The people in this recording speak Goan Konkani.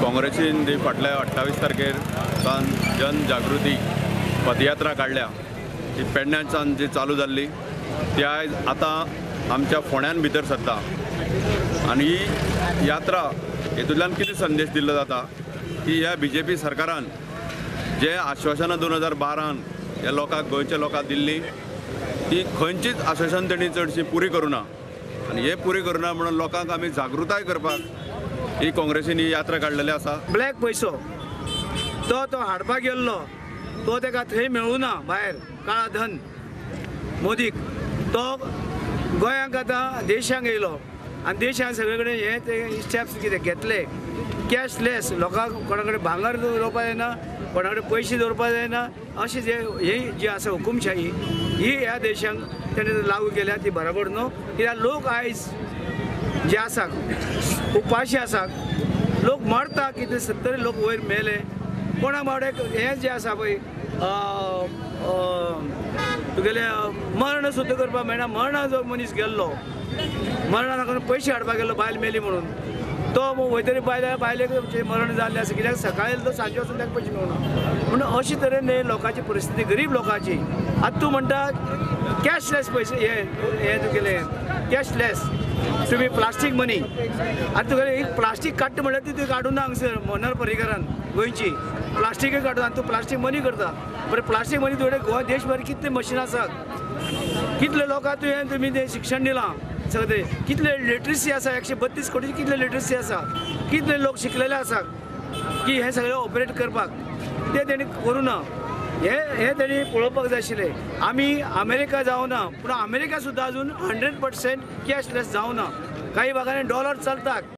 काँग्रेसीन जी फाटल्या 28 तारखेर सावन जनजागृती पदयात्रा काडल्या ती पेडण्याच्यान जी चालू जाल्ली ती आयज आतां आमच्या फोंड्यान भितर सरता आनी ही यात्रा हेतूंतल्यान कितें संदेश दिल्लो जाता की ह्या बीजेपी सरकारान जे आश्वासनां 2012 ह्या लोकांक गोंयच्या लोकांक दिल्ली ती खंयचीच आश्वासन तेणी चडशी पुरी करूं ना आनी हे पुरी करूं ना म्हणून लोकांक आमी जागृताय करपाक ही काँग्रेसीन ही यात्रा काडलेली आसा। ब्लॅक पयसो तो तो हाडपाक गेल्लो तो तेका थंय मेळूना भायर काळा धन मोदीक तो गोंयांक आतां देशांक येयलो आनी देशांत सगळे कडेन हे ते स्टेप्स कितें घेतले कॅशलेस लोकांक कोणा कडेन भांगर दवरपाक जायना कोणा कडेन पयशे दवरपाक जायना अशी जे ही जी आसा हुकुमशाही ही ह्या देशांक तेणें लागू केल्या ती बरोबर न्हू। कित्याक लोक आयज जे आसा उपाशी आसा लोक मरता कितें 70 लोक वयर मेले कोणा बावड्याक हें जें आसा पळय तुगेलें मर्ण सुद्दां करपाक मेळना। मरणा जो मनीस गेल्लो मरणा लागून पयशे हाडपाक गेल्लो बायल मेली म्हणून तो वयतरी बायलेक मरण जाल्लें आसा कित्याक सकाळी तो सांजे वचून ताका पयशे मेळना म्हणून अशे तरेन लोकांची परिस्थिती गरीब लोकांची। आतां तूं म्हणटा कॅशलेस पयशे हे हे तुगेले कॅशलेस तुमी प्लास्टीक मनी आतां तुगेलें एक प्लास्टीक काडटा म्हणल्यार ती तुवें काडूं ना हांगसर मनोहर पर्रीकारान गोंयची प्लास्टिकय काडूं आनी तूं प्लास्टीक मनी करता। बरें प्लास्टीक मनी तुवें गोवा देशभर कितले मशिनां आसात कितले लोकांक तुवें तुमी तें शिक्षण दिलां सगळें कितले लिटरसी आसा 132 कोटी कितले लिटरसी आसा कितले लोक शिकलेले आसा की हें सगळें ऑपरेट करपाक तें तेणी करूं ना हे हे तेणी पळोवपाक जाय आशिल्लें। आमी अमेरिका जावना पूण अमेरिका सुद्दां अजून 100% कॅशलेस जावना काही भागांनी डॉलर चलतात।